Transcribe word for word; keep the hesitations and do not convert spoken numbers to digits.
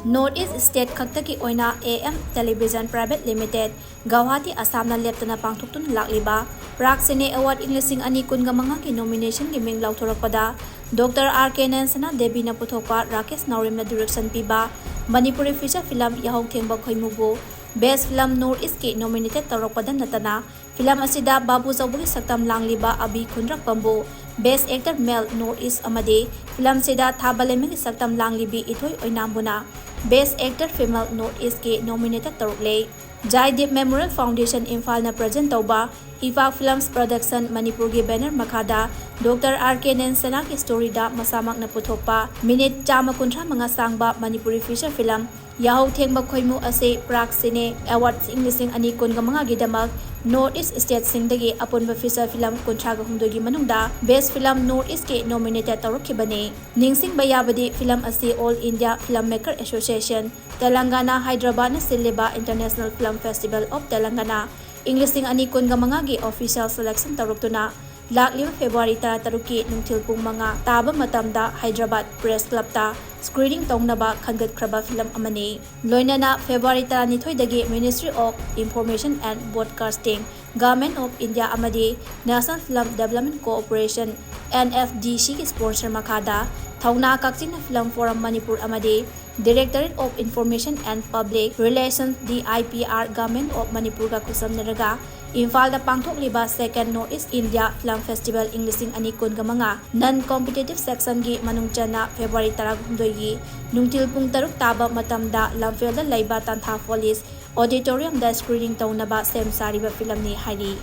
North East State ꯈꯛꯇꯒꯤ ꯑꯣꯏꯅ A M Television Private Limited, Guwahati, ꯑꯁꯥꯝꯅ ꯂꯦꯞꯇꯅ ꯄꯥꯡꯊꯣꯛꯇꯨꯅ ꯂꯥꯛꯂꯤꯕ Prag Cine Award ꯏꯪ ꯂꯤꯁꯤꯡ ꯑꯅꯤ ꯀꯨꯟꯒ ꯃꯉꯥꯒꯤ nominationꯒꯤ ꯃꯤꯡ ꯂꯥꯎꯊꯣꯔꯛꯄꯗ, Doctor R K Nansana Deviꯅ ꯄꯨꯊꯣꯛꯄ ꯔꯥꯀꯦꯁ ꯅꯥꯎꯔꯦꯝꯅ direction ꯄꯤꯕ ꯃꯅꯤꯄꯨꯔꯤ feature film ꯌꯥꯍꯧ ꯊꯦꯡꯕ ꯈꯣꯏꯃꯨꯕꯨ Best Film North Eastꯀꯤ nominated ꯇꯧꯔꯛꯄꯗ ꯅꯠꯇꯅ, film ꯑꯁꯤꯗ ꯕꯥꯕꯨ ꯆꯧꯕꯒꯤ ꯁꯛꯇꯝ ꯂꯥꯡꯂꯤꯕ ꯑꯕꯤ ꯈꯨꯟꯗ꯭ꯔꯛꯄꯝꯕꯨ Best Actor Male North East ꯑꯃꯗꯤ film ꯑꯁꯤꯗ ꯊꯥꯕꯂꯩꯃꯒꯤ ꯁꯛꯇꯝ ꯂꯥꯡꯂꯤꯕꯤ ꯏꯊꯣꯏ ꯑꯣꯏꯅꯥꯝꯕꯨꯅ Best Actor Female North Eastꯀꯤ nominated ꯇꯧꯔꯛꯂꯦ꯫ ꯖꯥꯏꯗꯤꯞ Memorial Foundation ꯏꯝꯐꯥꯜꯅ present ꯇꯧꯕ ꯏꯐꯥ Films Production ꯃꯅꯤꯄꯨꯔꯒꯤ banner ꯃꯈꯥꯗ Doctor R K Nansanaꯒꯤ storyꯗ ꯃꯁꯥꯃꯛꯅ ꯄꯨꯊꯣꯛꯄ minute ꯆꯥꯝꯃ ꯀꯨꯟꯊ꯭ꯔꯥ ꯃꯉꯥ ꯁꯥꯡꯕ ꯃꯅꯤꯄꯨꯔꯤ feature film ꯌꯥꯍꯧ ꯊꯦꯡꯕ ꯈꯣꯏꯃꯨ ꯑꯁꯤ Prag Cine Awards ꯏꯪ ꯂꯤꯁꯤꯡ ꯑꯅꯤ ꯀꯨꯟꯒ ꯃꯉꯥꯒꯤꯗꯃꯛ North East stateꯁꯤꯡꯗꯒꯤ ꯑꯄꯨꯟꯕ feature film ꯀꯨꯟꯊ꯭ꯔꯥꯒ ꯍꯨꯝꯗꯣꯏꯒꯤ ꯃꯅꯨꯡꯗ Best Film North Eastꯀꯤ nominated ꯇꯧꯔꯛꯈꯤꯕꯅꯤ꯫ ꯅꯤꯡꯁꯤꯡꯕ ꯌꯥꯕꯗꯤ, film ꯑꯁꯤ All India Filmmaker Association, Telangana, Hyderabadꯅ ꯁꯤꯜꯂꯤꯕ International Film Festival of Telangana ꯏꯪ ꯂꯤꯁꯤꯡ ꯑꯅꯤ ꯀꯨꯟꯒ ꯃꯉꯥꯒꯤ official selection ꯇꯧꯔꯛꯇꯨꯅ, ꯂꯥꯛꯂꯤꯕ February ꯇꯔꯥꯇꯔꯨꯛꯀꯤ ꯅꯨꯡꯊꯤꯜ ꯄꯨꯡ ꯃꯉꯥ ꯇꯥꯕ ꯃꯇꯝꯗ Hyderabad Press Clubꯇ screening ꯇꯧꯅꯕ ꯈꯟꯒꯠꯈ꯭ꯔꯕ film ꯑꯃꯅꯤ꯫ ꯂꯣꯏꯅꯅ February ꯇꯔꯥꯅꯤꯊꯣꯏꯗꯒꯤ Ministry of Information and Broadcasting, Government of India ꯑꯃꯗꯤ National Film Development Corporation, NFDCꯒꯤ sponsor ꯃꯈꯥꯗ ꯊꯧꯅꯥ ꯀꯛꯆꯤꯡꯅ Film Forum ꯃꯅꯤꯄꯨꯔ ꯑꯃꯗꯤ Directorate of Information and Public Relations, DIPR, Government of ꯃꯅꯤꯄꯨꯔꯒ ꯈꯨꯠꯁꯝꯅꯔꯒ ꯏꯝꯐꯥꯜꯗ ꯄꯥꯡꯊꯣꯛꯂꯤꯕ Second North East India Film Festival ꯏꯪ ꯂꯤꯁꯤꯡ ꯑꯅꯤ ꯀꯨꯟꯒ ꯃꯉꯥ non competitive sectionꯒꯤ ꯃꯅꯨꯡ ꯆꯟꯅ February ꯇꯔꯥꯍꯨꯝꯗꯣꯏꯒꯤ ꯅꯨꯡꯊꯤꯜ ꯄꯨꯡ ꯇꯔꯨꯛ ꯇꯥꯕ ꯃꯇꯝꯗ ꯂꯝꯐꯦꯜꯗ ꯂꯩꯕ ꯇꯥꯟꯊꯥ Police Auditoriumꯗ screening ꯇꯧꯅꯕ ꯁꯦꯝ ꯁꯥꯔꯤꯕ filmꯅꯤ ꯍꯥꯏꯔꯤ꯫